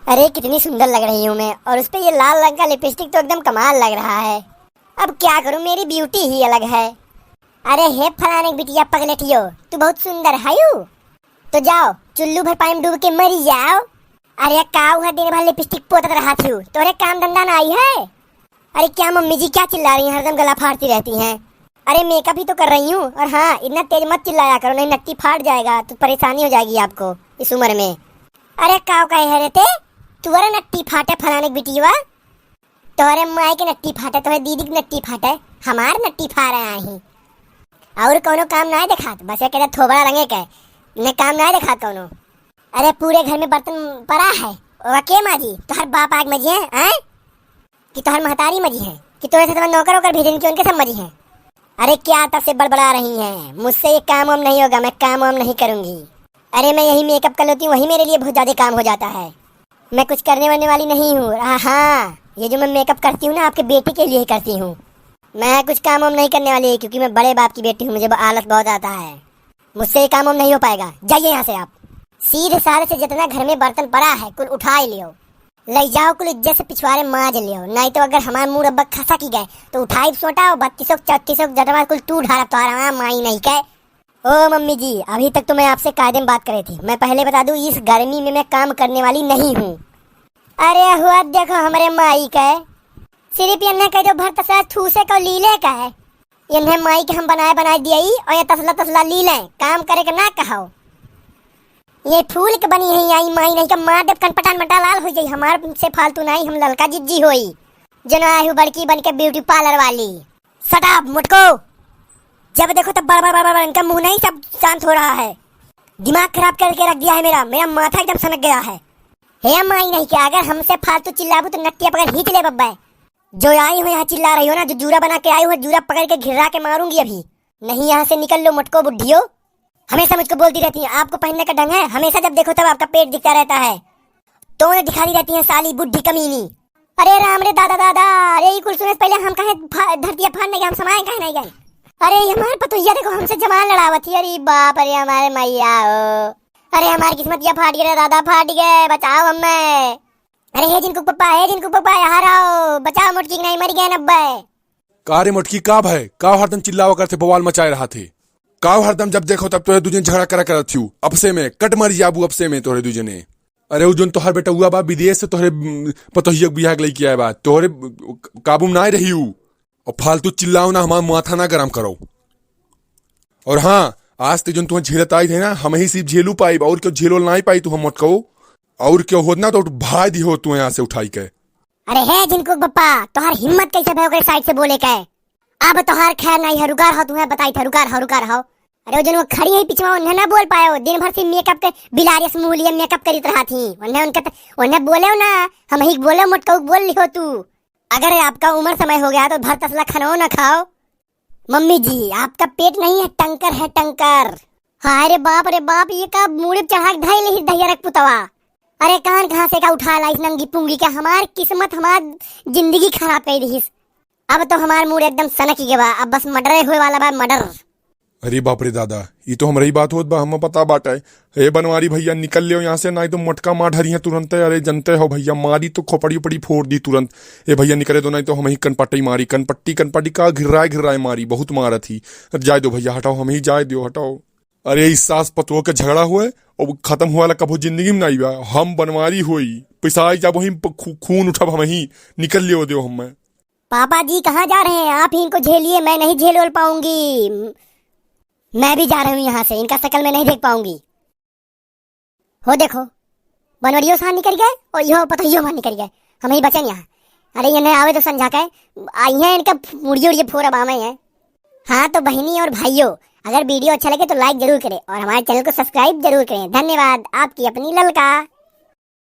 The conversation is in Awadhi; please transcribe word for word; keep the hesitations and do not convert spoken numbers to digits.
अरे, कितनी सुंदर लग रही हूँ मैं, और उस पे ये लाल रंग का लिपस्टिक तो एकदम कमाल लग रहा है। अब क्या करूँ, मेरी ब्यूटी ही अलग है। अरे हे फलाने की बिटिया पगलेटियो, तू बहुत सुंदर हयू। तो जाओ, चुल्लू भर पानी में डूब के मरी जाओ। अरे का हुआ, दिन भर लिपस्टिक पोतत रहत हयू, तोहरे काम धंधा नाई है? अरे क्या मम्मी जी, क्या चिल्ला रही हैं, हरदम गला फाड़ती रहती हैं। अरे मेकअप ही तो कर रही हूँ। और हाँ, इतना तेज मत चिल्लाया करो, नहीं नट्टी फाट जाएगा, तो परेशानी हो जाएगी आपको इस उम्र में। अरे का कहे है रे ते, तुअरे नट्टी फाटे फलाने की बिटिया? तोहरे माई के नट्टी फाटे, तोहरे दीदी के नट्टी फाटे, हमार नट्टी फाड़ रहा है। और कौनो काम नाय देखात, बस ये कहते थोबड़ा रंगे के, इन्हें काम नाय देखात कौनो। अरे पूरे घर में बर्तन पड़ा है, ओका के माजी? तोहर बाप आग मजी है, हैं? कि तोहर महतारी मजी है? कि तोहरे साथ नौकर वोकर भेजन कि उनके सब मजी है? अरे क्या तब से बड़बड़ा रही हैं? मुझसे ये काम वाम नहीं होगा, मैं काम वाम नहीं करूँगी। अरे मैं यही मेकअप कर लेती हूँ, वही मेरे लिए बहुत ज़्यादा काम हो जाता है। मैं कुछ करने वरने वाली नहीं हूँ। हाँ, हाँ, ये जो मैं मेकअप करती हूँ ना, आपके बेटे के लिए ही करती हूँ। मैं कुछ काम वाम नहीं करने वाली, क्योंकि मैं बड़े बाप की बेटी हूँ, मुझे ब-, आलस बहुत आता है। मुझसे ये काम वाम नहीं हो पाएगा, जाइए यहाँ से आप। सीधे सारे से जितना घर में बर्तन पड़ा है, कुल उठा ही लियो, ले जाओ, कुल इज्जत से पिछवारे माज लियो, नहीं तो अगर हमार मूड अब खसक ही गए, तो उठाई सोटा और बत्तीसों चौतीसों जटवा कुल तू ढारा तोहरा माई नहीं के। ओ मम्मी जी, अभी तक तो मैं आपसे कायदे में बात कर रही थी। मैं पहले बता दूं, इस गर्मी में मैं काम करने वाली नहीं हूँ। अरे हुआ देखो हमरे माई के, सिर्फ इन्हें कह दो भर तसला ठूसे को लीले का है। इन्हें माई के हम बनाए बनाए दिए और ये तसला तसला लीले, काम करे के ना कहो। ये फूल के बनी है आई माई नहीं का मार देव कनपटान मटा लाल हो जाई। हमार से फालतू नहीं, हम ललका जिज्जी होई। जन आए हूँ बड़की बन के ब्यूटी पार्लर वाली। Shut up मोटको। जब देखो तब बड़ बड़ बड़ बड़, इनका मुंह नहीं सब शांत हो रहा है। दिमाग खराब करके रख दिया है मेरा, मेरा माथा एकदम सनक गया है। हे माई नहीं क्या, अगर हमसे फालतू चिल्लाबू तो नट्टिया पकड़ खींच ले बब्बे। जो आई हो यहाँ चिल्ला रही हो ना, जो जूरा बना के आई हो, जूरा पकड़ के घिर्रा के मारूंगी अभी। नहीं यहाँ से निकल लो मोटको बुढ़ियो। हमेशा मुझको बोलती रहती है, आपको पहनने का ढंग है, हमेशा जब देखो तब आपका पेट दिखता रहता है। तोंद दिखाती रहती है साली बुढ़ी कमीनी। अरे राम रे दादा दादा, अरे ई कुल सुने से पहले हम काहे फा-, धरतिया फाड़ने गए, हम समाए काहे नहीं गए? अरे ई हमार पतोहिया देखो हमसे जबान लड़ावत ही, अरे बाप रे हमारे मैया हो। अरे हमार किस्मतिया फाट गए रे दादा, फाट गए, बचाओ हमें। अरे हे जिनको पप्पा, हे जिनको पप्पा, यहाँ आओ, बचाओ मोटकी के नहीं मर गए नब्बे। का रे मोटकी, का भय? का हरदम चिल्लावा करथे, बवाल मचाए रहा थे? का हरदम जब देखो तब तोहरे दू जने झगड़ा करा करत थियू? अपसे में कट मर जाबू, अपसे में तोहरे दू जने। अरे उ जोन तोहर बेटउआ बा विदेश से तोहरे, उम, पतोहिया के बियाह के लइके आए बा, तोहरे, उम, काबू में नाय रही उ। और फालतू चिल्लाओ ना, हमार माथा ना गरम करो। और हाँ, आज ते जोन तुहें झेलत आई थे ना, हम ही सिर्फ झेलू पाइब, और क्यों झेलो नाय पाई तू हम मोटको। और क्यों होत ना तो उठ भाई दी हो तू यहाँ से उठाई के। अरे हे जिनको बप्पा, तोहार हिम्मत कैसे भय ओकरे side से बोले के? अब तोहार खैर नहीं है, रुका रहो, तुम्हें बताई था, रुका रहो, रुका रहो। अरे वो जन वो खड़ी है पीछे, उन्हें ना बोल पायो, दिन भर से मेकअप के बिलारियस मुँह लिए मेकअप करीत रहा थी, उन्हें उनके त-, उन्हें बोले ना, हम ही बोले मोटकऊ बोल लिहो तू। अगर आपका उम्र समय हो गया तो भर तसला खानो ना खाओ। मम्मी जी, आपका पेट नहीं है, टंकर है, टंकर। हाय रे बाप रे बाप, ये का मूड़ी पे चढ़ा के धइले ही दहिया रख पुतवा। अरे कान कहाँ से का उठा लाइस नंगी पुंगी के, हमार किस्मत, हमार जिंदगी खराब कर दीस। अब तो हमार मूड एकदम सनक ही गवा, अब बस मर्डरे होए वाला बा, मर्डर। अरे बाप रे दादा, ई तो हमरे ही बात होत बा, हम पता बाटे। हे बनवारी भैया, निकल लियो यहाँ से, नाहीं तो मोटका मार ढरी है तुरंत। अरे जनते हो भैया, मारी तो खोपड़ी उपड़ी फोड़ दी तुरंत। ए भैया निकले दो, नाहीं तो हम ही कनपट्टी मारी, कनपट्टी कनपट्टी का घिर्राए घिर्राए मारी, बहुत मारत ही। जाए दो भैया, हटाओ, हम ही जाए दो, हटाओ। अरे ई सास पतोह के झगड़ा हुए, अब खत्म हुआ ला कभो जिंदगी में नाहीं बा। हम बनवारी होई, पिसाई जाब वहीं प-, खू-, खून उठब हम ही, निकल लियो दो हमें। पापा जी कहाँ जा रहे हैं? आप ही इनको झेलिए, मैं नहीं झेल वोल पाऊंगी। मैं भी जा रही हूँ यहाँ से, इनका शकल मैं नहीं देख पाऊंगी। हो देखो, बनवरियो साथ निकल गए और यो पतोहियो मार निकल गए, हम ही बचन यहाँ। अरे इन्हें आवे तो समझा के, आई हैं इनका मुड़ियो उड़ियो फोड़ अब आवे हैं। हाँ तो बहनी और भाइयों, अगर video अच्छा लगे तो like जरूर करें और हमारे channel को subscribe जरूर करें। धन्यवाद, आपकी अपनी ललका।